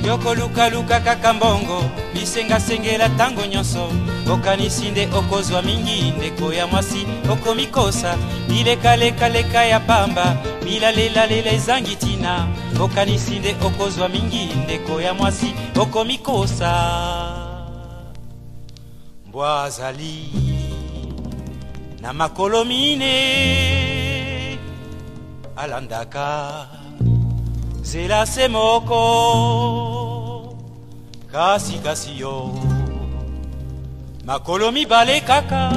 Yo kolukaluka kaka mbongo, bisengasengela ntango nyonso, okanisi nde okozwa mingi. Ndeko ya mwasi, okomikosa, bilekalekaleka ya pamba, bilalelalela ezangi ntina, okanisi nde okozwa mingi. Ndeko ya mwasi, okomikosa. Mbwa azali na makolo mine, alandaka nzela se moko, kasi kasi yo makolo mibale kaka,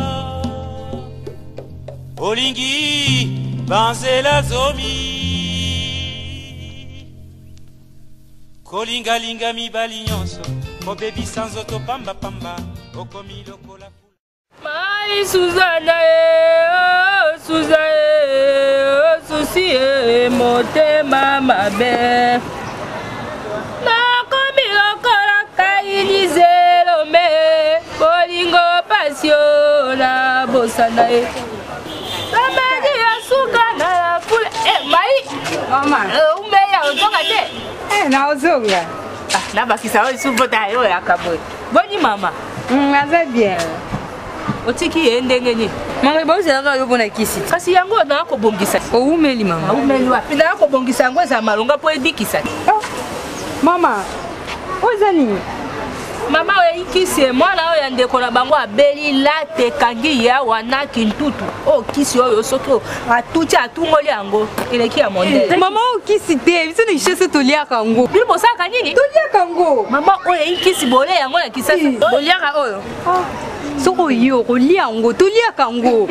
olingi banzela zomi, kolingalinga mibali nyonso, kobebisa nzoto pambapamba, okomi lokola Mai Suzana e, oh, Suza e, oh, susi e, motema mabe. Nakomi lokola kaini zelome, bolingo pasi o na bosana ye. Bamedi ya suka na la fula. Eh, mai. Mama. Eh, umeya ozonga te. Eh, naozonga. Ah, nabakisa oyo lisusu bota yo oyaka boye. Boni mama. Aza bien. Otiki ye ndenge nini? Mama, bozelaka yo mpona kisi. Kasi yango naa kobongisa. Owumeli mama. Awumeli wapi? Naa kobongisa yango ezala malonga mpo ebikisa. Oh. Mama, oyo eza nini? Mama, oyo kisi mwana oyo ya ndeko na bango abeli late ekangi ye awa na kintutu. Oyo kisi oyo soki atuti atungoli yango eleki ya mondele. Mama, oyo kisi te, biso na Kinshasa toliaka yango. Bino bosalaka nini? Toliaka yango. Mama, oyo eyi kisi bole yango na Kisasa. Boliaka oyo? Soki oye okolia yango, toliaka yango.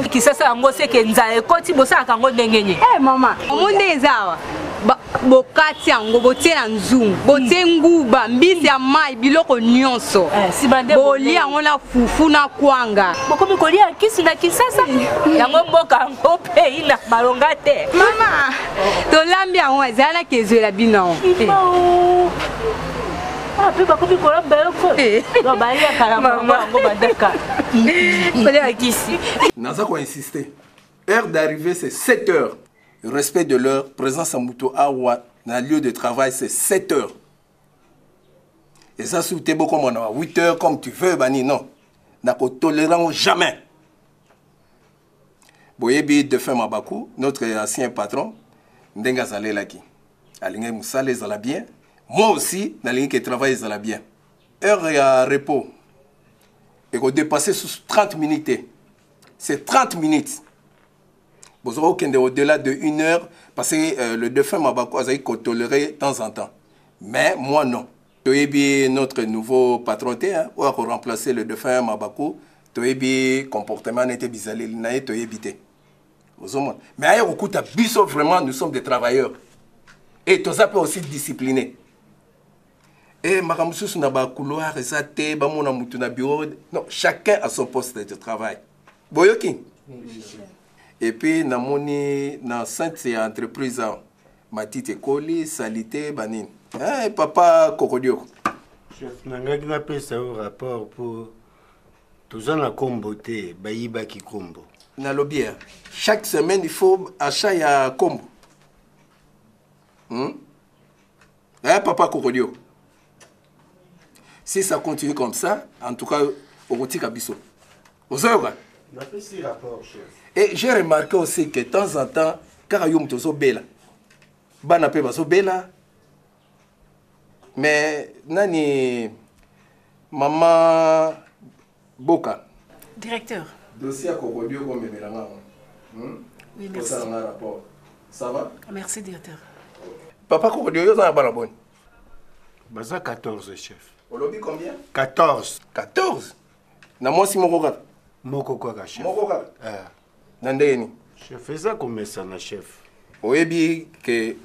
Kisasa yango seke nzala ekoti, bosalaka yango ndenge nini? Eh, mama, omo nde eza awa. Bokati yango, botie na nzungu, botie nguba, mbisi ya mai, biloko nyonso, bolia yango na fufu na kwanga. Bokomi kolia kisi na Kisasa yango, mboka yango mpe ina malonga te. Mama, tolambi yango, ezala na kezwela bino. Mpe bakomi kolamba yango, baliaka na bango yango bandaka kolia kisi. Naza koinsister, heure d'arrivée, c'est 7 heures. Respect de l'heure, présence ya moto awa na lieu de travail, c'est 7 heures. Eza su te bokomona ba 8 heures comme tu veux bani, non, nakotolera yango jamais. Boyebi défunt Mabaku, notre ancien patron, ndenge azalelaki, alingaki mosala ezala bien. Moi aussi nalingi ke travail ezala bien. Heure ya repos ekodépasse susu 30 minutes te, c'est 30 minutes. Bozoka kokende au-delà de une heure parce que le défunt Mabaku azalaki kotolérer de temps en temps, mais moi non. Toyebi notre nouveau patron te, hein, oyo akoremplacer le défunt Mabaku, toyebi comportement nete, bizaleli na ye toyebi te, ozomona. Mais aye kokuta biso, vraiment nous sommes des travailleurs et toza mpe aussi disciplinés. E makambo mosusu na bacouloir eza te, bamona mutu na bureau, non, chacun à son poste de travail. Boyoki? Et puis namoni na centre ya entreprise awa, matiti ekoli, saleté, banini. Hey, papa Kokodioko. Chef, nangaki napesa yo rapport mpo toza na kombo te, bayibaki kombo. Nalobi ya chaque semaine il faut achat ya kombo, Eh, papa Kokodio, si ça continue comme ça, en tout cas okotika biso, ozoyoka? Napesi rapport, chef. Et j'ai remarqué aussi que de temps en temps kaka yo moto ozobela, bana mpe bazobela. Mais nani, mama Boka. Directeur. Dossier ya Kokodio okomemelanga yango, Oui, merci. Osalanga rapport, ça va? Merci, directeur. Papa Kokodio, yo oza na bana boni? Baza 14, chef. Olobi combien? 14. 14 na mwasi moko kaka? Moko kaka, chef. Moko kaka? Eh. Na ndenge nini? Chef, eza komesana, chef. Oyebi ke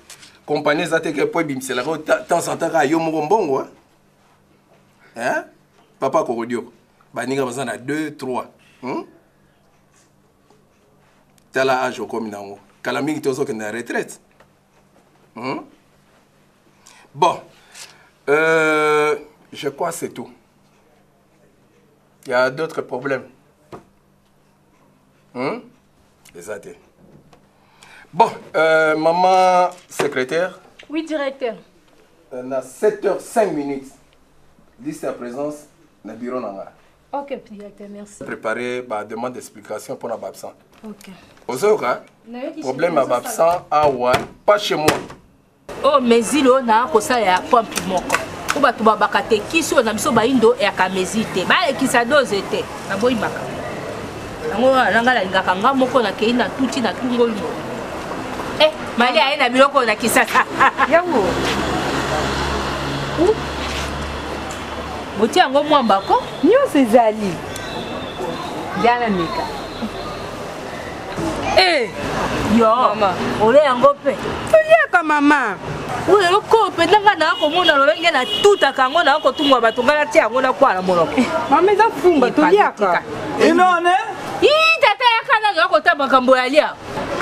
compagnie eza te ke po ebimiselaka yo temps en temps kaka yo moko mbongo, hein? Hein? Papa Kokodio, baninga baza na 2 3, Tala age okomi nango, kala mingi tozokende na retraite, Bon, je crois c'est tout. Il y a d'autres problèmes, Eza te. Bon, maman secrétaire. Oui, directeur. na 7 h 5 minutes liste ya présence na bureau na nga. Ok, directeur, merci. Préparer ba demande d'explication mpona baabsent. Ok. Ozoyoka? Nayoki. Problème ya baabsent awa, pas chez moi. Oyo mesure oyo naa kosala ya pompe moko po bato babaka te, kisi oyo na biso bayindo eyaka mesure te, balekisa dose te. Naboyi makambo yango wana. Ngai nalingaka nga moko nakei na tuti na tungoli mo. Eh, mali aye na biloko oyo na Kisasa. Yango. Botia yango mwamba ko. Nyonso ezali diana meka. Eh, yo. Mama. Ole yango mpe. Toliaka, mama. Oyo eloko oyo mpenza ngai naa komona lolenge natutaka yango, naa kotumwa bato, ngai natia yango nakwala monoko. Mama, eza fumba, toliaka. Inone. Ii, tata, yaka nano ya kota makambo ya lia.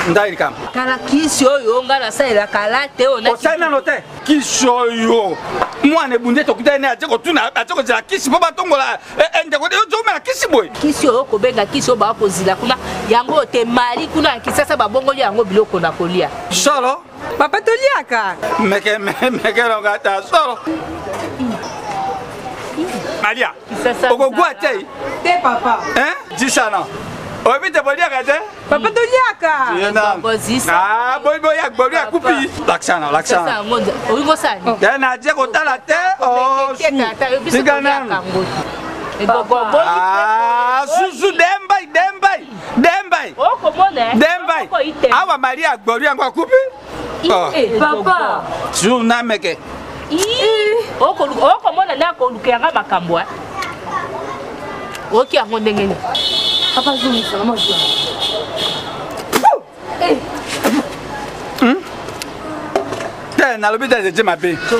Ndai likambo. Tala kisi oyo ngai nasalelaka late oyo. Osali nano te kisi oyo. Mwana ebunde tokutani naye, atie kotuna, atie kozela kisi mpo batongola. Ndeko, ozomela kisi boye? Kisi oyo kobenga kisi oyo baa kozila kuna yango oyo te. Mali kuna ya Kisasa babongoli yango biloko na kolia. Solo? Papa, toliaka. Meke meke longa ta solo. Malia, okogwa te. Te, papa. Hein? Jisana oyebi te boliaka te. Papa, toliaka. Ah, boy boy boy kupi laksana laksana. Olingi osala? Te, natie kotala te. Tika nanu. Ah, susu dembai dembai dembai dembai. Awa Maria agbori yango akupi. Papa. Jour nameke. Okomona nde akoluka yanga makambo. Oki yango ndenge nini? Papa, zongisa, mama, zwa. Te, nalobi te, eze mabe te.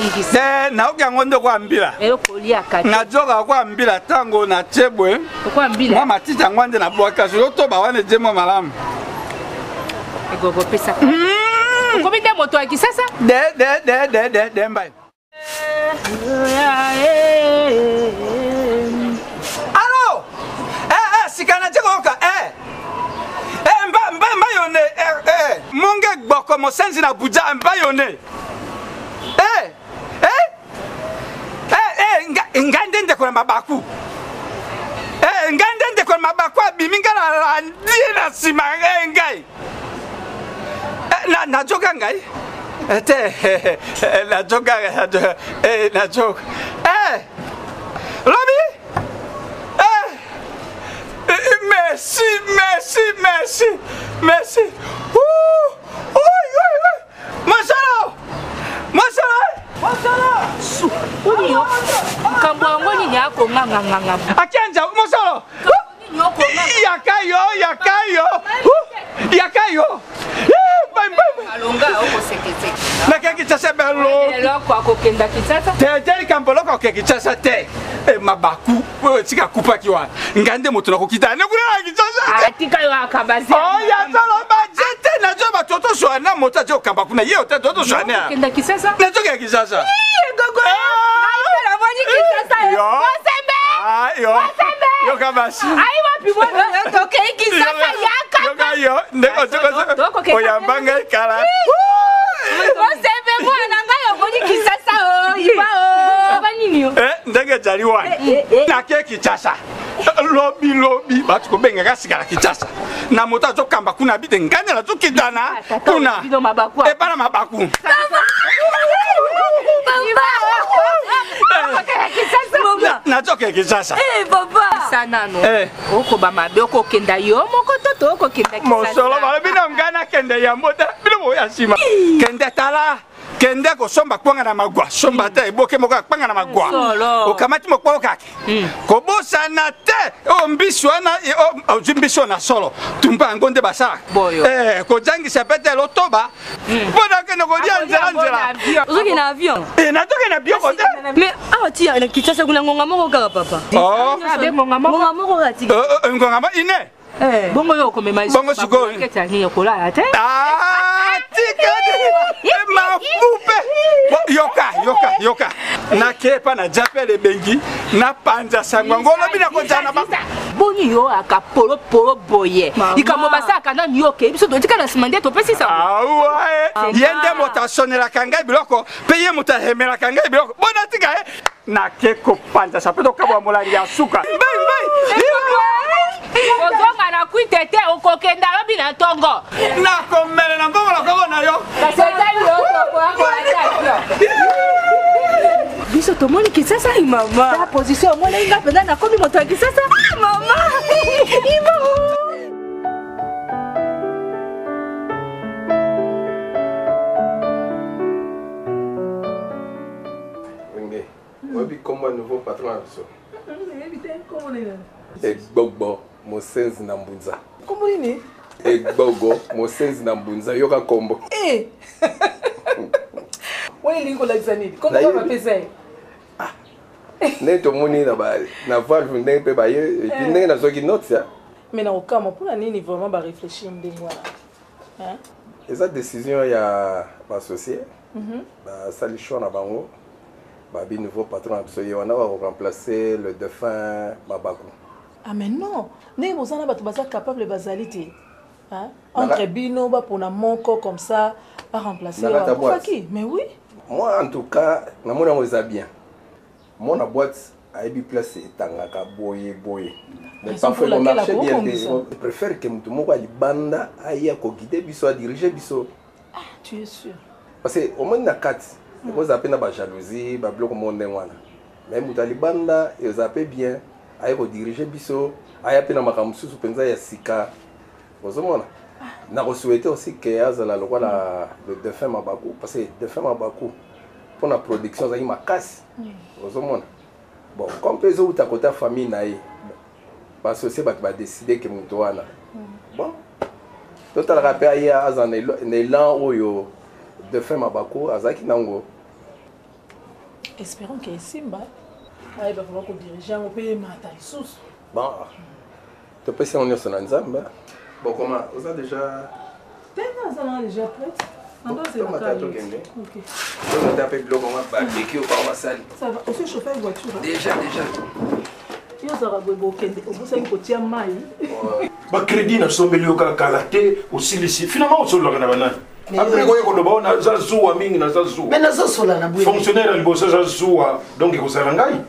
Nayoki yango nde okwa mbila. Elokoliaka. Nazoka okwa mbila ntango natie boye. Okwa mbila. Mwa matiti yango nde nabwaka soki otoba wana eje mwa malamu. Egogo pesaka. Okomi nde moto ya Kisasa. De de de de de de mbai. Alo, eh eh, sika natie koyoka. Eh eh, mba mba mba yone. Eh eh, monge gboko mosenzi na Abuja mba yone. Eh eh eh eh, nga ngai nde ndeko na mabaku. Eh, ngai nde ndeko na mabaku abimi, ngai nalandi ye na nsima. Eh, ngai. Eh, na nazoka ngai. Eh, te, eh, nazoka, eh, nazoka. Eh, lobi. Eh, eh, merci merci merci merci. Ouh, oi oi oi, mosolo mosolo mosolo. Su oyo likambo yango nini akonganganganga? Akianja mosolo. Yaka yo, yaka yo, yaka yo. Alonga okosekeseke. Nakei Kinshasa belo. Eloko akokenda Kinshasa. Te te, likambo eloko akokende Kinshasa te. Mabaku oyo esika akupaki wana, ngai nde moto nakokita ne kuna na Kinshasa. Atika yo akabazi. Oya solo baje te, nazo bato tozwa na moto aje kokamba kuna ye ote tozwa ne. Okenda Kinshasa. Nazokenda Kinshasa. Egogo namoni Kinshasa. Mosembe. Yo yoka basi. Ayi wapi mwana, tokei Kinshasa, yaka. Yoka yo ndeko oyamba ngai kala. Mosembe, mwana ngai, omoni Kinshasa o iba o nini yo? Ndenge ezali wana, nake Kinshasa lobi lobi, bato kobengaka sika na Kinshasa na moto azokamba kuna bite, ngai nde nazokitana kuna epa na mabaku. Nazokende Kinshasa. Papa nano okoba mabe, okokenda yo moko to to okokenda? Mosolo balobi na ngai nakende yambo te, bino boya nsima. Kende tala, kende kosomba kwanga na magwa, somba te eboke moko ya kwanga na magwa. Okamati mokwa okake kobosana te oyo mbisi wana. Ozwi mbisi oyo na solo, tumba yango nde basalaka kozangisa pe te lotoba mpo nakende kolia nzela nzela. Ozokende na avion? Nazokende na bioko te. Mais awa ti na Kinshasa kuna ngonga moko kaka, papa. Ngonga moko kaka tika. Ngonga mo ine. Bongo yo okomema? Bongo sikoyo nini, okolala te? Tikadi mafupe. Yoka yoka yoka, nakepa na japele ebengi, napanza sango yango olobi nakozala na boni. Boni yo aka polopolo boye. Likambo basalaka nanu yo okei, biso totika na nsima nde topesi sango. Awa eh. Ye nde moto asonelaka ngai biloko mpe ye moto ahemelaka ngai biloko. Bona tika ye. Nake kopanza sape tokabwa molangi ya suka. Mbai mbai. Kozonga na kwite te, okokenda lobi na ntongo. Nakomela na mbongo na kobo na yo. Kasi etali yo tokoya kolata avion. Biso tomoni Kinshasa mama. Ta position omonaki nga mpenza nakomi moto ya Kinshasa. Ah, mama. Ibo. Wenge, oyebi kombo ya nouveau patron na biso? Egbogbo mosenzi na mbunza. Kombo nini? Egbogo mosenzi na mbunza, yoka kombo. Eh. Wana elingi kolakisa nini? Kombo oyo bapesa ye. Ah. Ndenge tomoni na ba na valve ndenge mpe baye et puis ndenge nazwaki notes ya. Mais na kokamwa mpona nini vraiment ba réfléchir ndenge wana? Hein? Eza décision ya ba associé. Basali choix na bango. Babi nouveau patron na biso ye wana ba remplacer le défunt Mabaku. Ah mais non, ndenge boza na bato baza capable bazali te. Hein? Entre bino bapona moko comme ça ba remplacer bakufaki. Mais oui. Moi en tout cas, namoni yango eza bien. Mwana boîte ayebi place etangaka boye boye. Mais parfois il marche bien te. Je préfère que moto moko ya libanda aya koguide biso, adirige biso. Ah, tu es sûr? Parce que omoni na kati ekozala mpe na bajalousie babiloko moko ndenge wana. Mais moto ya libanda ezala mpe bien aye kodirige biso, aya mpe na makambo mosusu mpenza ya sika. Ozomona? Nakosouhaite aussi ke azala lokola le défunt Mabaku, parce que défunt Mabaku mpo na production azalaki makasi. Ozomona? Bon, comme mpe ezowuta kota famille na ye, baassocie bato badeside ke moto wana. Bon, totalaka mpe aya aza na élan oyo défunt Mabaku azalaki nango. Espérons que esimba ayeba vraiment kodirige yango mpe emata lisusu. Bon, topesi yango nyonso na Nzambe. Bon, comment oza déjà? Te, nga naza nanga déjà prête. Tomata tokende. Tomata mpe biloko ngo barbecue bango basali. Ça va, osi chauffeur voiture? Déjà, déjà. Yo ozalaka boye bokende obosani kotia mai. Bacrédit nasombeli yo kaka kala te osilisi. Finalement osololaka na banani? Après koya koloba oyo naza zuwa mingi, naza zuwa. Mais nazosola na boye. Fonctionnaire ya liboso aza zuwa, donc ekozala ngai.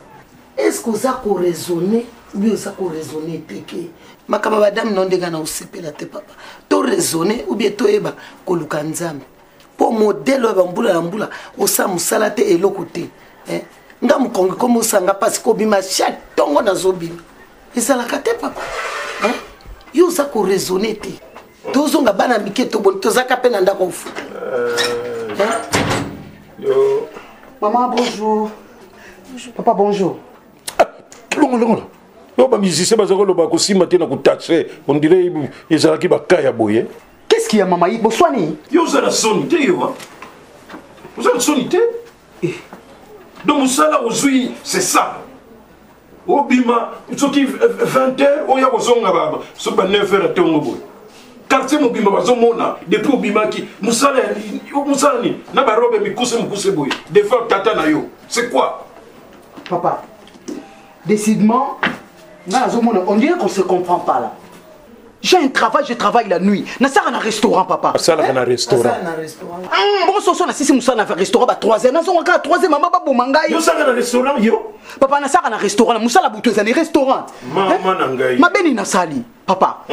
Est-ce que oza koraisonne ou bien oza koraisonne te ke makambo ya badame no ndenge na osepela te papa? To raisonne ou bien toyeba koluka Nzambe mpo modele oyo bambula na mbula osala mosala te eloko te. Nga mokongo ekomi osanga mpasi kobima chaque ntongo nazobima ezalaka te papa. Yo oza koraisonne te. Tozonga bana mike toboni tozaka mpe na ndako ofuta. Maman, bonjour. Papa, bonjour. Longo, longo. Yo ba musicien baza koloba kosimba te na kotaxe, on dirait ezalaki baka ya boye. Qu'est-ce qu'il y a, maman? Boswani? Yo oza na soni te yo. Oza na soni te? Donc mosala ozwi, c'est ça. Obima soki 20 heures oya kozonga ba soki ba 9 heures tongo boye. Quartier mobimba bazomona depuis obimaki mosala mosala nini na ba robe mikuse mikuse boye devant tata na yo, c'est quoi? Papa, décidément, on dirait qu'on se comprend pas là. J'ai un travail, je travaille la nuit. Nasara na restaurant, papa. Nasara na restaurant. Nasara na restaurant. Bon, soso na sisi musala na restaurant ba 3 heures. Nazonga ka 3 heures mama ba boma ngai. Yo sala na restaurant yo? Papa nasara na restaurant, musala butu ezali restaurant. Mama na ngai. Mabeni nasali, papa.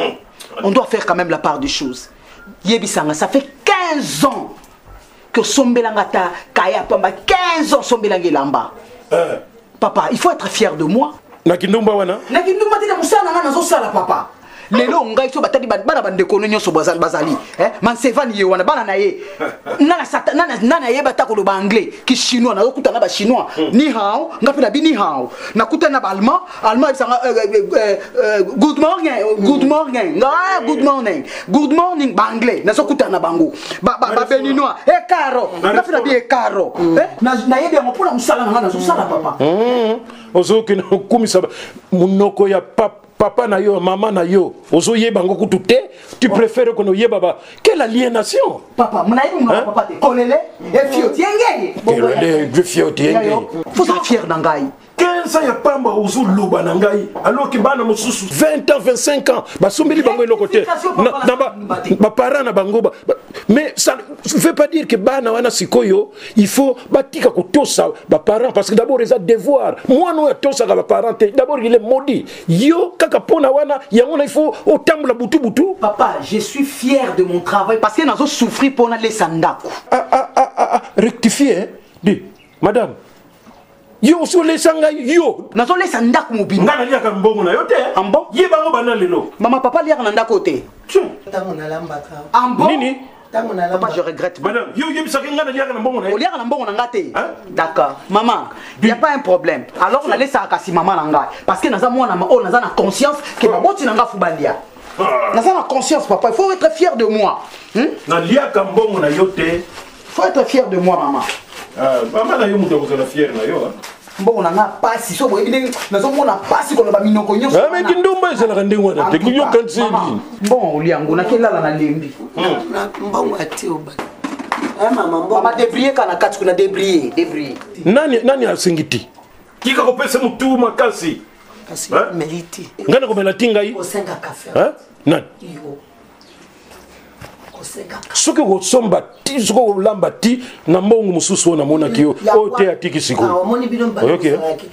On doit faire quand même la part des choses. Yebisanga, ça fait 15 ans que sombelanga ta kaya pamba, 15 ans sombelanga elamba. Papa, il faut être fier de moi. Na kindumba wana? Na kindumba te na musala nga nazo sala papa. Lelo ngai so batali bana bandeko no nyonso bazali. Mansevani ye wana bana na ye. Nana sata nana nana ye bata koloba anglais ki chinois na okuta na ba chinois. Ni hao, nga pe na bi ni hao. Na kuta na ba allemand, allemand ebisanga good morning, good morning. Nga good morning. Good morning ba anglais na so kuta na bango. Ba ba, ba béninois, e caro. Nga pe na bi e caro. Na yebi yango pona musala nga na zo sala papa. Ozoki okumisa munoko ya papa papa na yo, mama na yo, ozoyeba ngo kutu te, tu préfères qu'on oyeba ba quelle aliénation? Papa, mna yebi mna papa te. Kolele, e fio tiengeye. Kolele, e fio tiengeye. Faut être fier na ngai. 15 ans ya pamba ozoloba na ngai alors que bana mosusu 20 ans 25 ans basombeli bango eloko te na baparent na bango mais ça ne veut pas dire que bana wana sikoyo il faut batika kotosa baparent parce que d'abord eza devoir mwana oyo atosaka baparent te d'abord il est maudit yo kaka mpona wana yango na il faut otambola butu butu. Papa, je suis fier de mon travail parce que nazo souffrir mpona lesa ndako. Ah, ah, ah, ah, ah, rectifier hein? Di madame, yo osi olesa ngai yo. Nazolesa ndako mobimba. Ngai naliaka mbongo na yo te. Ah bon? Ye bango banda lelo. Mama, papa aliaka na ndako te. Ntango nalambaka. Ah bon? Nini? Ntango nalambaka. Papa, je regrette. Madame, yo oyebisaki ngai naliaka na mbongo na ye. Oliaka na mbongo na ngai te. D'accord. Maman, y a pas un problème. Alors nalesaka kasi mama na ngai parce que naza mwana oyo naza na conscience ke baboti na ngai fu balia. Naza na conscience, papa, il faut être fier de moi. Naliaka mbongo na yo te. Faut être fier de moi, maman. Ah, mama na yo moto akozala fier na yo. Mbongo na nga pasi so boyebi ndenge nazomona pasi koloba minoko nyonso. Mais kindumba ezalaka ndenge wana te, yokanisi nini? Mbongo olia yango nakelala na lembi. Mbongo atie obala. Mama, débrouiller ka na kati kuna, débrouiller, débrouiller. Nani nani asengi ti? Tika kopesa motu makasi. Kasi meli ti. Ngai nakomela ti ngai. Osenga kafe. Nani? Yo. Soki okosomba ti, soki okolamba ti na mbongo mosusu oyo namonaki yo oyo te, atiki sikoyo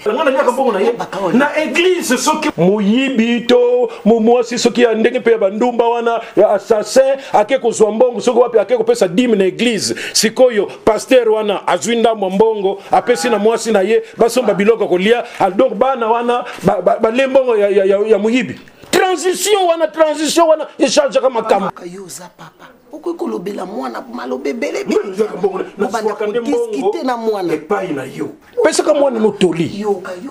nga naliaka mbongo na ye na église. Soki moyibi to mwasi soki ya ndenge mpe ya bandumba wana ya assassin ake kozwa mbongo soki wapi, ake kopesa dime na église, sikoyo pasteur wana azwi ndambo ya mbongo, apesi na mwasi na ye, basomba biloko ya kolia. Donc bana wana balie mbongo ya moyibi. Transition wana, transition wana echangeaka makambo. Yo oza papa, okoki kolobela mwana maloba ebele, obanda kodiskute na mwana. Epai na yo, pesaka mwana no toli,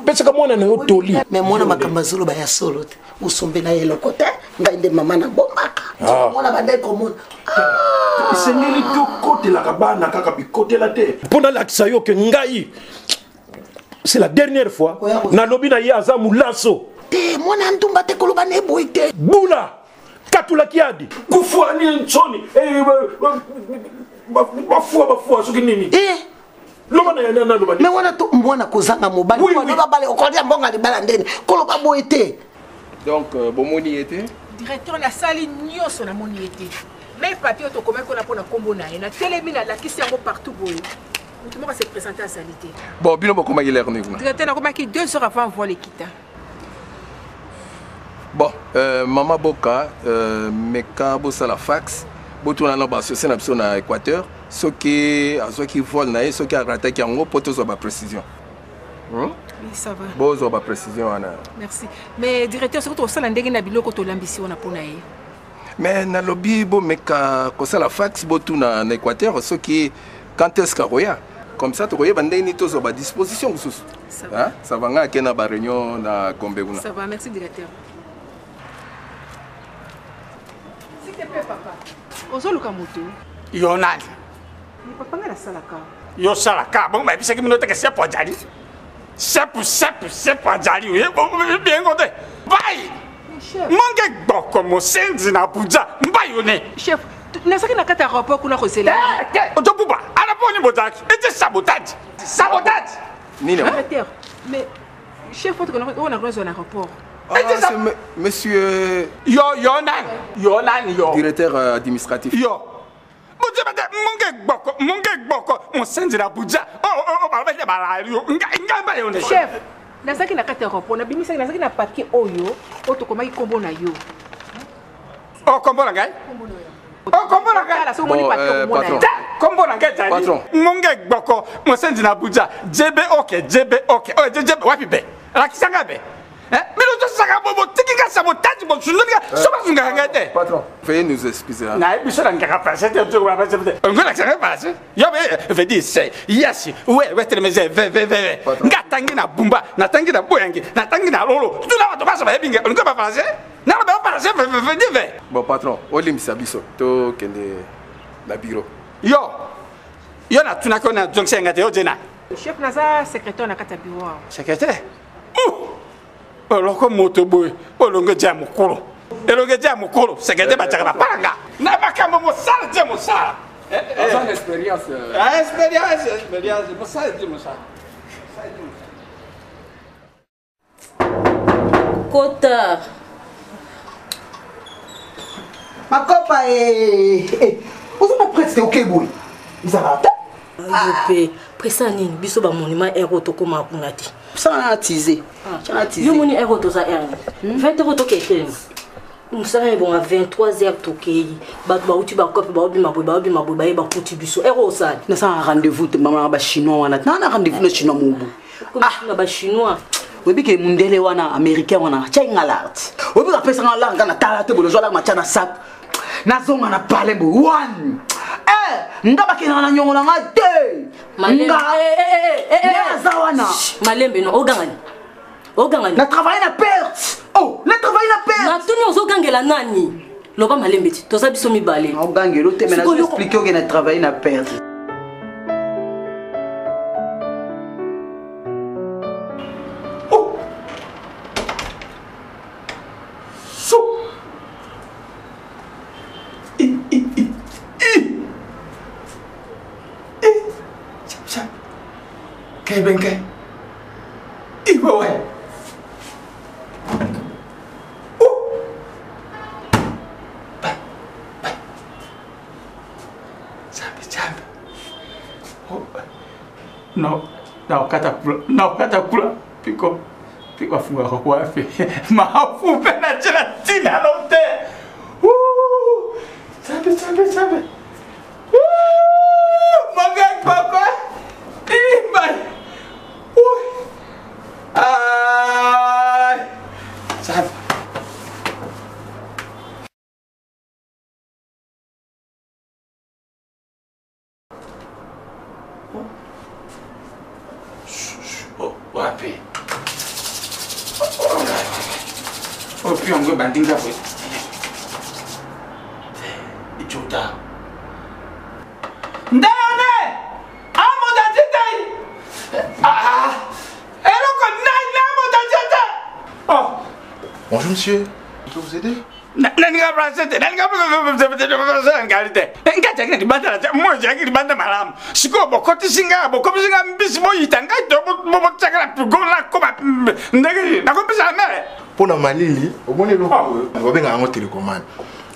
pesaka mwana na yo toli. Mais mwana makambo azoloba ya solo te. Osombela ye eloko te, ngai nde mama nabombaka. Mwana bandai komona. Esengeli tokotelaka bana kaka bikotela te mpo nalakisa yo ke ngai, c'est la dernière fois nalobi na ye, aza molaso te, mwana ndumba te, koloba na eboyi te. Bula katulaki adi kufua nini nsoni, bafua bafua soki nini, loba na yana naloba. Mais wana to mwana kozanga mobali, loba bale okolia mbongo ya libala ndeni, koloba boye te. Donc bomoni ye te? Directeur, nasali nyonso, namoni ye te. Mais papier oyo tokomaki kuna mpona nkombo na ye, natelemi, nalakisi yango partout boye, moto moko ase présente azali te. Bon, bino bokomaki l'heure nini kuna? Directeur, nakomaki 2 heures avant vol ekita. Bon, mama Boka, meka bosala fax, botuna na baassocié na biso na Équateur soki azwaki vol na ye, soki arataki yango, mpo tozwa baprécision. Oui, ça va. Bozwa baprécision wana. Merci. Mais directeur, soki tosala ndenge na biloko tolambisi wana mpo na ye? Mais nalobi bomeka kosala fax, botuna na Équateur soki quand est ce qu'akoya, comme ça tokoyeba ndenge nini tozwa badisposition mosusu. Ça va. Ça va, ngai ake na baréunion na Gombe kuna. Ça va, merci directeur. S'il te plaît, papa, ozoluka moto? Yo nani? Papa, ngai nasalaka. Yo salaka bongo, bayebisaki bino teke sepo azali sepu sepu sepu azali oyebiyengo te bai monge gboko mosenzi na Abuja mbai yo ne. Chef, nazalaki na kati ya aéroport kuna kozela. Ozobuba ala mponi bozalaki ete sabotage, sabotage. Nini? Directeur, mais chef oyo nakozwa na aéroport. Ah, c'est monsieur. Yo, yo nani? Yo nani yo? Directeur administratif. Yo mozeba te monge gboko monge gboko mosenzi na Abuja balobaki balali yo ngai mbai yo ne. Chef, nazalaki na kati ya aéroport, nabimisaki, nazalaki na papier oyo oyo tokomaki nkombo na yo. O kombo na ngai, o kombo na ngai. Bon, patron. Te, kombo na ngai ezali Patron. Monge gboko mosenzi na Abuja jebe oke jebe oke oyo jebe wapi be lakisa ngai be. Bino tosaka bo botiki nga sabotage, bosundoli nga so basungaka ngai te. Patron, veuillez nous excuser, hein. Nayebi biso na ngaka français te, français te, ngo lakisa ngai français yo be veut dire c'est yes we we telemeze ve ve ve. Nga tangi na Bumba, natangi na Boyangi, natangi na Lolo, tuna bato basa bayebi ngai olingo ba français naloba français veut dire ve. Bon, patron, olimbisa biso, tokende na bureau. Yo, yo natunaki oyo nazongisa nga te, yo je na. Chef, naza secrétaire na kati ya bureau awa. Secrétaire oloko moto boye, olongo eza ya mokolo, elongo eza ya mokolo. Secrétaire batiaka bapalanga na makambo mosala tie mosala. Aza na expérience. Expérience, expérience, mosala tie mosala. Kota. Makopa eh, eh. Oza na presse te oke boye. Ezalaka te. Yo mpe presa nini biso bamonima ere oyo tokóma kuna te. Sala na tize. Yo moni ere oyo toza ere 20 heures tokei telema mosala ebonga 23 heures tokei bato bauti bakope baobima boye baobima boye baye bakuti biso ere osali nasala na rendez-vous te mama na bachinois wana naa na rendez-vous na chinois mobu na bachinois oyebi ke mundele wana américain wana atyai nga lart oyebi kapesa nga lart nga natala te boye ozwa lart matya na sak nazonga na palais boye one eh, nga bakendaka na nyongo na nga te nga nde aza wana malembe no ogangani ogangani na travaille na perte oh na travaille na perte natuni ozogangela nani loba malembe ti toza biso mibale ogangelo te mais nazo explique oke na travaille na perte Kaibenke. Iwewe. Oh. Ba. Ba. Zambi, zambi. Oh. No, naokata kula. Naokata kula. Piko. Piko afungaka wapi? Mafu mpe na tshela ntina no te. Zambi, zambi, zambi. Mangak papa. Imbai. Ay. Zambi. Wapi? Opi yango ebandi nga boye. Ejota. Ndayone! Amoda titei! Ah! Eloko nani amoda tete? Oh! Bonjour monsieur, je peux vous aider? Nalinga français te nalinga ngali te nga jaki na libanda na moi jaki libanda malamu sikoyo bokotisi nga bokomisi nga mbisi boyita ngai to botiaka na pigo nakoma ndenge nakombisa na mere mpo na malili omoni eloko oyo babengaka yango telecommande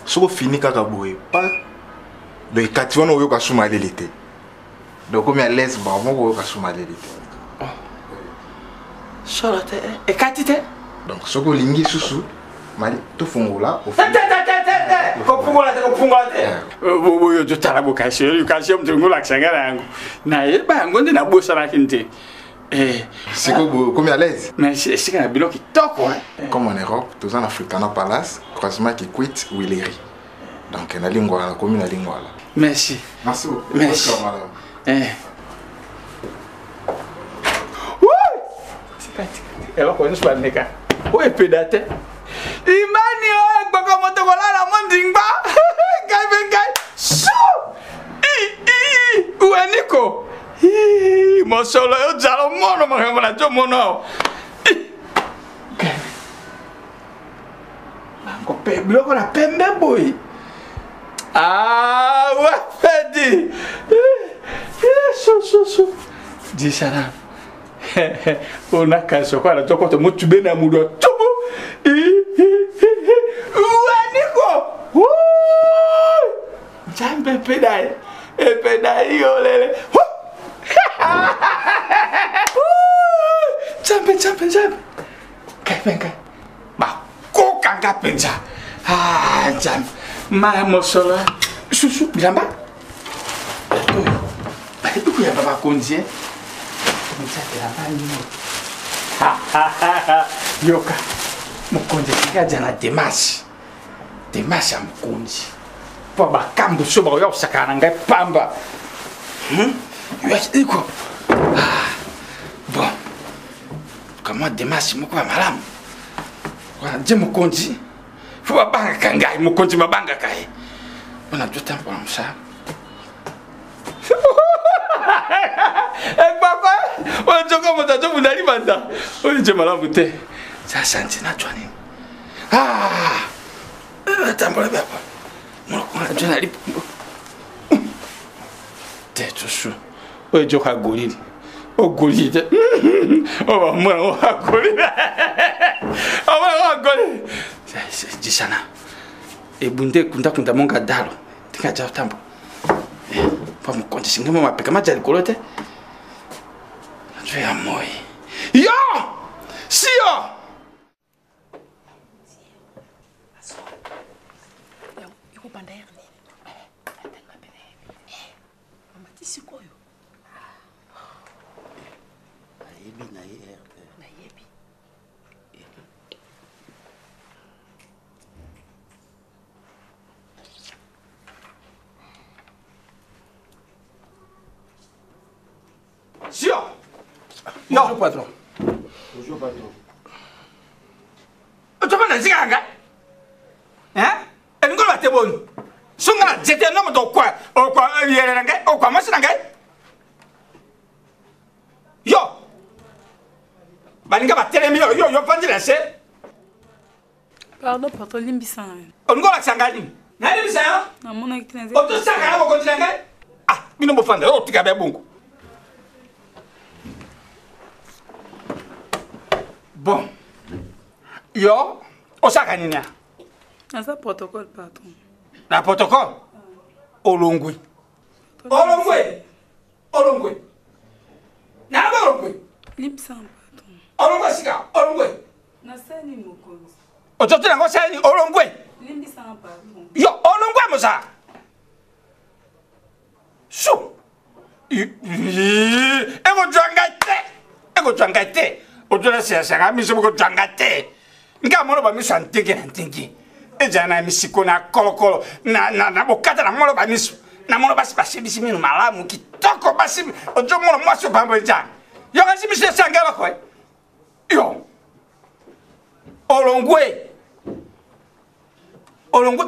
soki ofini kaka boye pa donc ekati wana oyoka su malili te donc okomi à l'aise bango moko oyoka su malili te solo te ekati te donc soki olingi susu mali tofongola kofungola te kofungola te oyo totala bokasi kasi moto olingi olakisa ngai na yango nayeba yango nde nabosanaki nte sikoyo okomi à l'aise mais esika na biloko kitoko comme en europe toza na africana palace croisement kikwit wileri donc na lingwala nakomi na lingwala merci merci beaucoup merci eh. Eloko nyonso bameka oyo epeda te imani oyo egboko moto kolala mo ndingba ngai mpe ngai su ueniko mosolo yo jalo mono makambo na jo mono awa bango pe biloko na pembe boye ah wafedi sususu disana onakasi okwala tokoto motube na mudu atubu waniko nzambe epedai epedai yolele nzambe nzambe nzambe ngai bakoka nga mpenza ah, nzambe ma mosolo susu bilamba oyo bayebi koyamba bakonzi eh? bilamba nini yoka mokonzi esika aja na demarche demarche ya mokonzi mpo bakambu so bakoya kosakana na ngai pamba hmm? iko ah, bon kamwa demarche moko ya malamu wana nje mokonzi fo babangaka ngai mokonzi babangaka ye mpona jota mpona mosala egbakwa oyo nzoka moto azobunda libanda oyo nje malamu te sasanti najwa nini atambola byapa molokona nje na lipumbu te tusu oyo joka golili ogolili te oyo bamona oyo agolili omona Angole jisana ebunde ekundakunda monga dalo tinga ja tambo pa mokonzi singa mo mapeka maja likolo te nzo ya moi yo sio ekobanda heure nini mama ti sikoyo ayebi na ye heure te nayebi Sio Bonjour patron. Bonjour patron. Otobanda nzika na ngai Hein? Elingi oloba te boni so ngai na jete no moto okwa okwa yele na ngai okwa mwasi na ngai yo baninga batelemi yo yo yo vandi na se Pardon patron, limbisa ngai. Olingi olakisa ngai nini? Nalimbisa yo? Namonaki te naza. Otosaka na bokonzi na ngai? Ah, bino bofanda yo otika be bongo. Bon. Yo osaka nini? Naza protocole patron. Na protocole? Olongwe. Olongwe. Olongwe. Nalobi olongwe. Limbisa patron. Olongwe sika, olongwe. Nasali mokonzi. Otoki nango osali olongwe. Limbisa patron. Yo olongwe mosa. Su. Ekozwa ngai te. Ekozwa ngai te. Otola siyasaka miso ekozwa ngai te. Ngai molo ba miso ya nteke na nteke. Ezala na misiko na kolokolo na, na, na bokata na molo ba miso. Na molo basi basebisi mino malamu kitoko basi ozomona mwasi opambo ejanga. Yo kasi miso esanga eloko eh. Yo. Olongwe. Olongwe.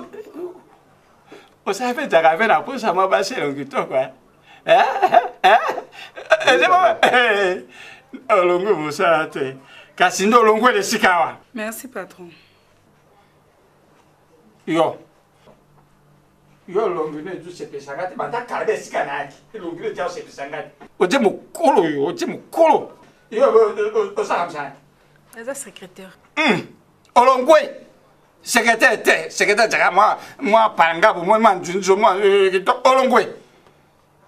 Osala mpe ezalaka mpe na posa mwa basi elongi kitoko eh? Eh? Eh? Eh? Olongwe mosala te. Kasi nde olongwe na esika awa. Merci patron. Yo. Yo elongi no ezosepelisa ngai te banda kala be esika nayaki elongi no eza osepelisa ngai te otie mokolo yo otie mokolo yo osala mosala Naza secrétaire. Olongwe secrétaire te secrétaire azalaka mwa mwa pangabu mwa mwa nzunzu mwa olongwe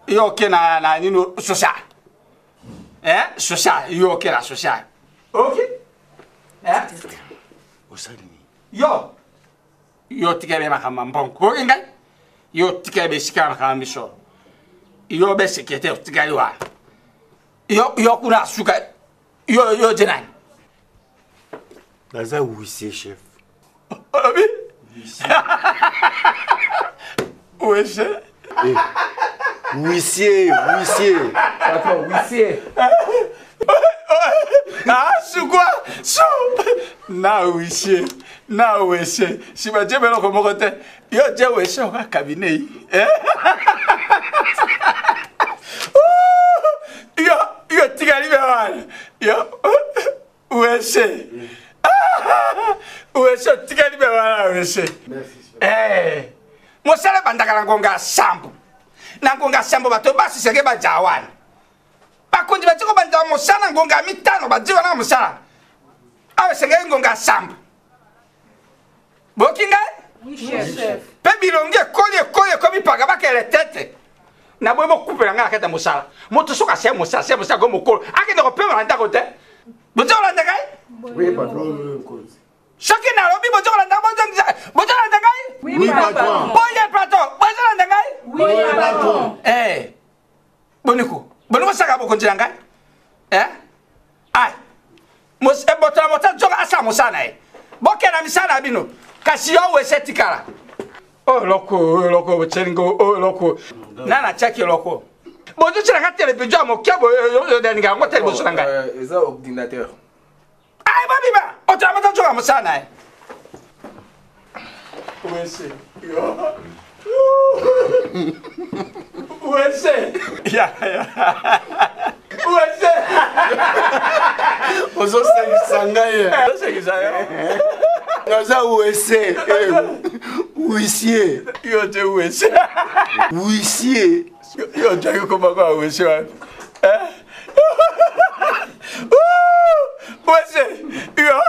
yo oke na na nini social eh social yo oke na social ok eh osali nini yo yo tika be makambo ya mbongo oyoki ngai yo tika be esika ya makambo ya misolo yo be secrétaire otikali wana yo yo kuna asuka yo yo je nani naza huissier chef olobi huissier huissier huissier patron huissier ah sukwa su na huissier na huissier nsima je beloko moko te yo je huissier oka cabinet yi yo yo tikali be wana yo huissier huissier otikali be wana huissier mosala ebandaka na ngonga ya sambo na ngonga ya sambo bato basiseke baja wana bakonzi bati kobanda mosala ngonga ya mitano badi wana mosala awa esengeli ngonga ya sambo boyoki ngai mpe bilongi ekoli ekoli ekomi paka bakele tete na boye bokupela ngai na kati ya mosala moto soki asia mosala asia mosala ko mokolo akende kopema na ndako te boza kolanda ngai soki nalobi boza kolanda bozolanda ngai boye platon bozolanda ngai boniko boniko saka bokonzi na ngai eh? ai moto na moto azoka asala mosala na ye bokenda misala na bino kasi yo wese etikala oyo eloko oyo eloko botyeli ngo oyo eloko nani atyaki eloko bozotyela nga televizio ya moke boyonalinga yango te liboso na ngai eza ordinateur ai babima oto na moto azoka mosala na ye wese wese ya ya wese ozosekisa ngai ozosekisa yo naza wese huissier yo te wese huissier yo ojaki komako ya wese wapi wese yo.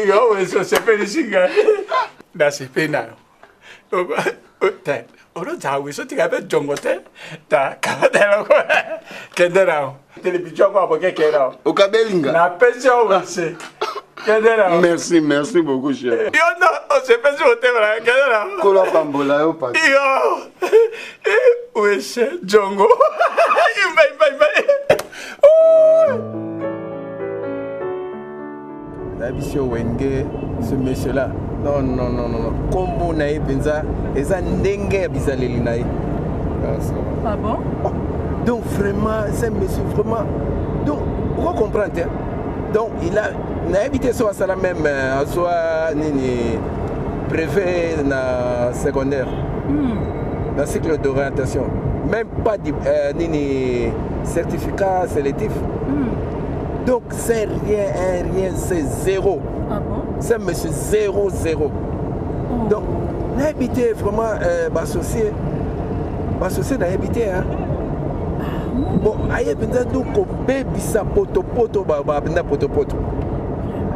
Nalinga oyo osepelisi ngai. Nasepeli na yo. Te, olozala wiso tika mpe jongo te. Ta, kamata eloko. Kende na yo. Telebizio yango aboke kende na yo. Okabeli nga. Napesi yo wese. Kende na yo. Merci, merci beaucoup chef. Yo ndo osepesi motema na yo. Kende na yo. Kola pambola yo papa. Yo. Wese jongo. Imba imba imba. Nayebisi yo wenge ce monsieur là non non non non nkombo na ye mpenza eza ndenge ya bizaleli na ye. Ah bon? Oh, donc vraiment c'est un monsieur vraiment donc oko comprendre te donc il a nayebi te so asala même euh, azwa nini brevet na secondaire na cycle d'orientation même pas di, euh, nini certificat sélectif donc c'est rien un rien c'est zéro ah bon? c'est monsieur zéro zéro oh. Donc nayebi te vraiment euh, baassocie baassocie nayebi te hein? Bon aye mpenza do kobebisa potopoto bapenda potopoto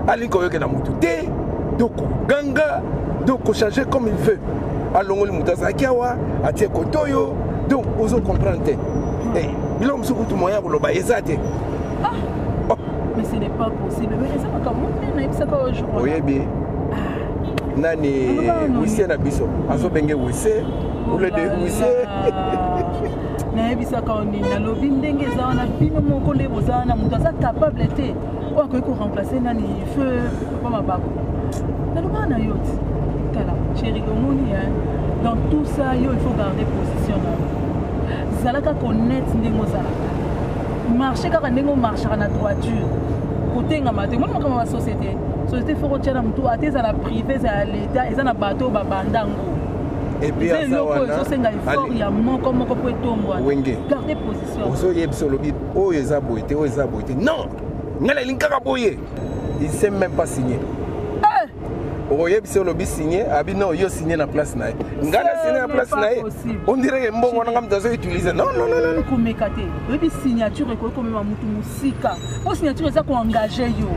alingi koyokela motu te do koganga do kochange comme il veut alongoli moto azalaki awa atie kote oyo donc ozo comprendre te eh, biloko mosusu kutu moyen ya koloba eza te. Ah, oh. Mais ce n'est pas possible. Mais eza makambo nde nayebisaka yo jour wana. Oyebi nani huissier na biso azobenge huissier ule de huissier. Nayebisaka yo nini, nalobi ndenge eza wana bino moko nde boza wana moto aza capable te oyo akoki koremplace nani feu papa Mabako. Nalobaka na yo ti tala chéri omoni hein dans tout ça yo il faut garder position na yo zala kaka honnête ndenge ozalaka marche kaka ndenge omarchaka na droiture kotengama te omoni makambo ya basociété société fo kotia na motu ata ezala privé ezala leta eza na bato oyo babanda yango eza eloko oyo ezosenga effort ya moko moko mpo etombwana garde position ozoyebisa olobi oyo eza boye te oyo eza boye te non ngai nalingi kaka boye il sait même pas signer eh! Okoyebisa olobi signe abi non yo signe na place na ye ngai na signe na place na ye on dirait que mbongo wana ngai moto azo utiliser non non non non komeka te oyebi signature ekoki komema motu mosika mpo signature eza koengage yo.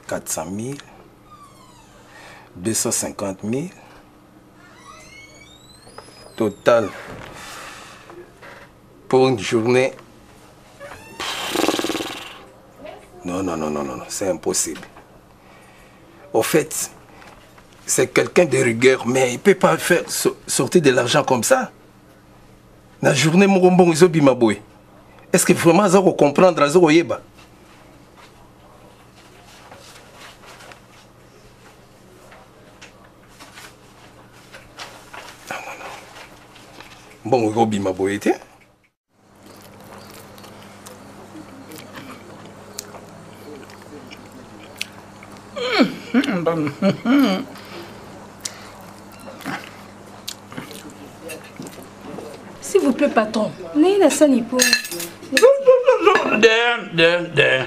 400 000, 250 000. Total pour une journée. Non, non, non, non, non, c'est impossible. Au fait, c'est quelqu'un de rigueur, mais il ne peut pas faire sortir de l'argent comme ça. La journée, mon mbongo ezobima boye. Est-ce que vraiment aza comprendre, aza koyeba? Non, non, non. Mbongo ekobima boye te. S'il vous plaît, patron. Naye na sani po. De, de, de.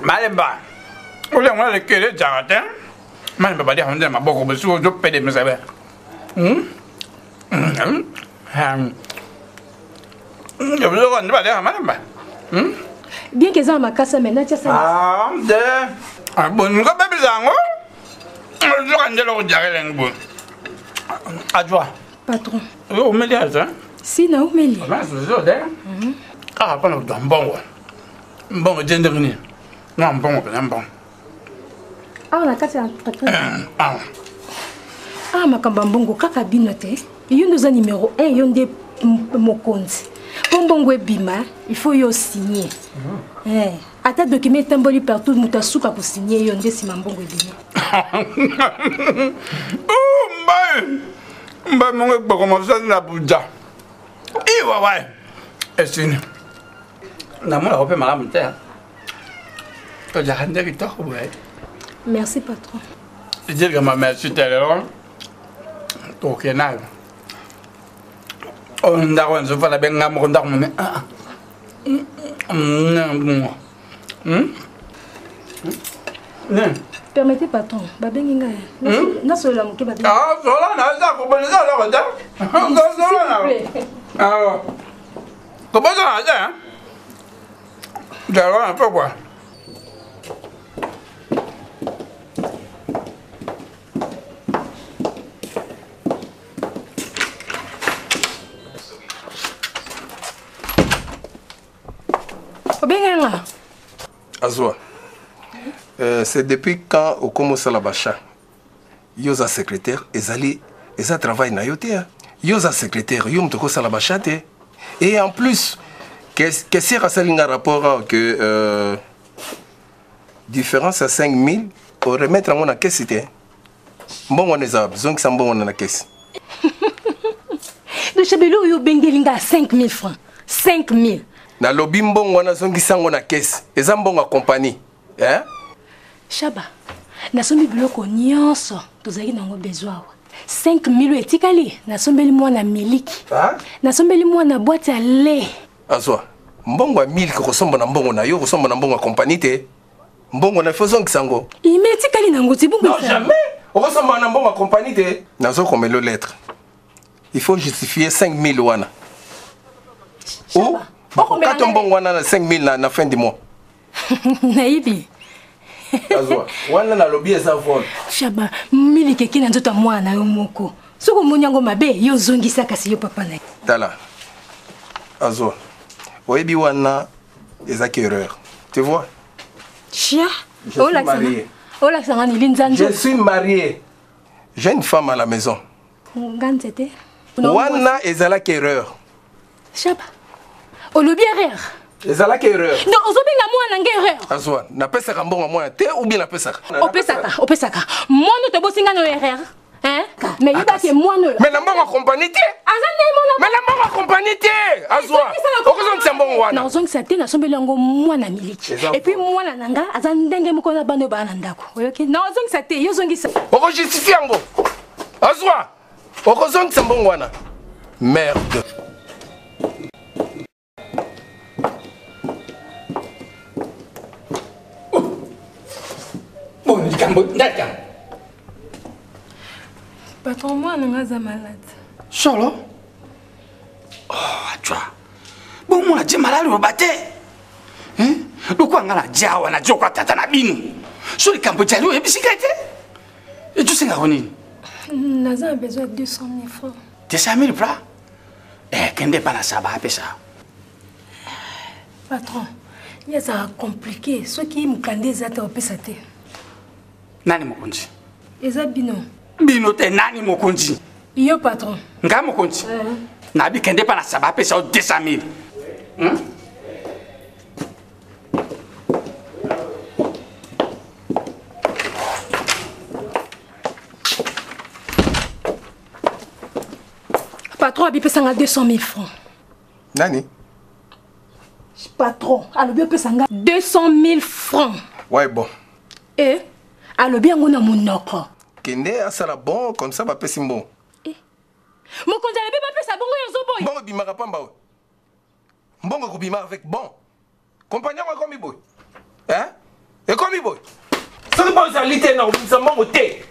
Malemba. Ule ngwana le kele janga te. Malemba badi honde maboko besu jo pede mesabe. Biloko nde baliaka malemba. Bien que eza na makasa mais natia sani. Ah, de. Boningo bebisa yango. Ozoka nde eloko diaka elengi boye. Adwa. Patron. Omeli aza? Si naumeli. Ozo de. Kaka mpona kozwa mbongo. Mbongo je ndenge nini? Mwa mbongo mpenza mbongo. Awa na kati ya entreprise. Awa. Ah makambo ya mbongo kaka bino te. Yo nde oza numero 1 yo nde mokonzi. Mpo mbongo ebima, il faut yo signer. Eh, ata document etamboli partout moto asuka kosigne yo nde nsima mbongo ebimi. Oh, mbai mbai mongo ekpokoma osali na buja iwawa esini namonaka mpe malamu te ozalaka nde kitoko boye. Merci patron. Ejelikama merci te lelo tokokende nayo oyo ndako nzofala benga moko ndako mone. Permettez patron, babengi ngai. Nasolola moke babengi. Ah, sola na eza kobonisa eloko te. Sola na. Ah. Kobosana te. Jalo na pokwa. Obengi nga. Azwa. C'est depuis quand okomi osala bachat yo oza secrétaire ezali eza travail na yo te hein? Yo oza secrétaire yo moto okosala bachat te et en plus caissière asali nga rapport awa que différence ya 5000 oremettre yango na kesi te. Mbongo wana eza wapi? Zongisa mbongo wana na kesi. Dochabelo oyo obengeli nga 5000 francs 5000. Nalobi mbongo wana zongisa yango na kesi, eza mbongo ya compagnie eh? Shaba, nasombi biloko nyonso tozalaki nango besoin awa. 5000 oyo etikali nasombeli mwana miliki, nasombeli mwana boîte ya lait. Azwa mbongo ya miliki, okosomba na mbongo na yo, okosomba na mbongo ya compagnie te. Mbongo na faut ozongisa yango. Ime etikali nango ti bongo. Non, jamais okosomba na mbongo ya compagnie te. Nazokomela lettre, il faut justifier 5000 wana ou bakokata mbongo wana na 5000 na fin du mois. Nayebi. Azwa wana nalobi eza vol. Shaba, miliki eki na nzoto ya mwana na yo moko, soki omoni yango mabe yo ozongisa, kasi yo papa na ye. Tala azwa, oyebi wana ezaki erreur, tu vois. Chia. Je suis marié. Olakisa nga nili nzanzo. Je suis marié, j'ai une femme à la maison. Nga nzete. Wana ezalaki erreur. Shaba, olobi erreur. Ezalaki erreur. Donc ozobenga mwana nga erreur. Azwa, napesaka mbongo ya mwana te ou bien napesaka? Opesaka, opesaka mwana tobosi nga no erreur. Hein? Mais yeba ke mwana oyo. Mais na mbongo ya compagnie te. Aza nde mwana. Mais na mbongo ya compagnie te. Azwa. Okozongisa mbongo wana. Nazongisa te, nasombeli yango mwana miliki. Eza Et puis mwana na nga aza ndenge moko na bana oyo baa na ndako. Oyoki? Nazongisa te, yo zongisa. Okojustifie yango. Azwa. Okozongisa mbongo wana. Merde. Bon, likambo ndaka. Patron, mwana nga aza malade. Solo? Oh, atwa. Bomona je malade oloba te. Hein? Lokola nga na jawa na jokwa tata na bino. So likambo jali oyebisi ngai te. Etosengako nini? Naza na besoin ya 200 000 francs. 200 000 francs? Eh, kende epa na saba apesa. Patron, ye azalaka compliqué, soki mokanda eza te opesa te. Nani mokonzi? Eza bino. Bino te, nani mokonzi? Yo patron. Ngai mokonzi? Nabi kende epa na saba apesa yo 200 000. Patron abi pesa nga 200 000 francs. Nani? Patron alobi opesa nga 200 000 francs. Ouais, bon. E alobi yango na monoko. Kende asala bon comme ça bapesi mbongo. Mokonzi alobi bapesa bongo, yo ozoboya. Mbongo ebimaka pamba oyo. Mbongo ekobima avec bon. Compagnie yango ekomi boye. Hein? Ekomi boye. Soki bon ezali te na kobimisa mbongo te.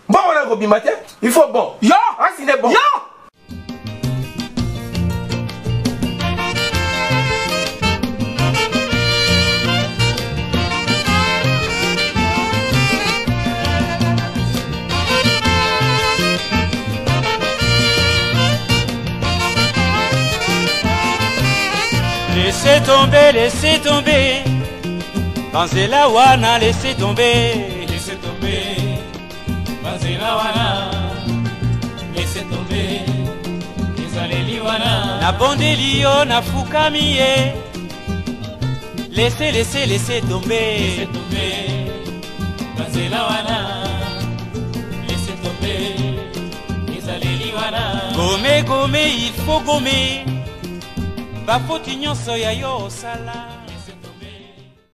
Mbongo wana ekobima te. Il faut bon. Yo! Asine bon. Yo! Laissez tomber, laissez tomber. Banzela wana, laissez tomber. Laissez tomber. Banzela wana. Laissez tomber. Ezaleli wana. Nabondeli yo, nafukami ye. Laissez, laissez, laissez tomber. Laissez tomber. Banzela wana. Laissez tomber. Ezaleli wana. Gommer, gommer, il faut gommer. Bafoti nyonso ya yo osala.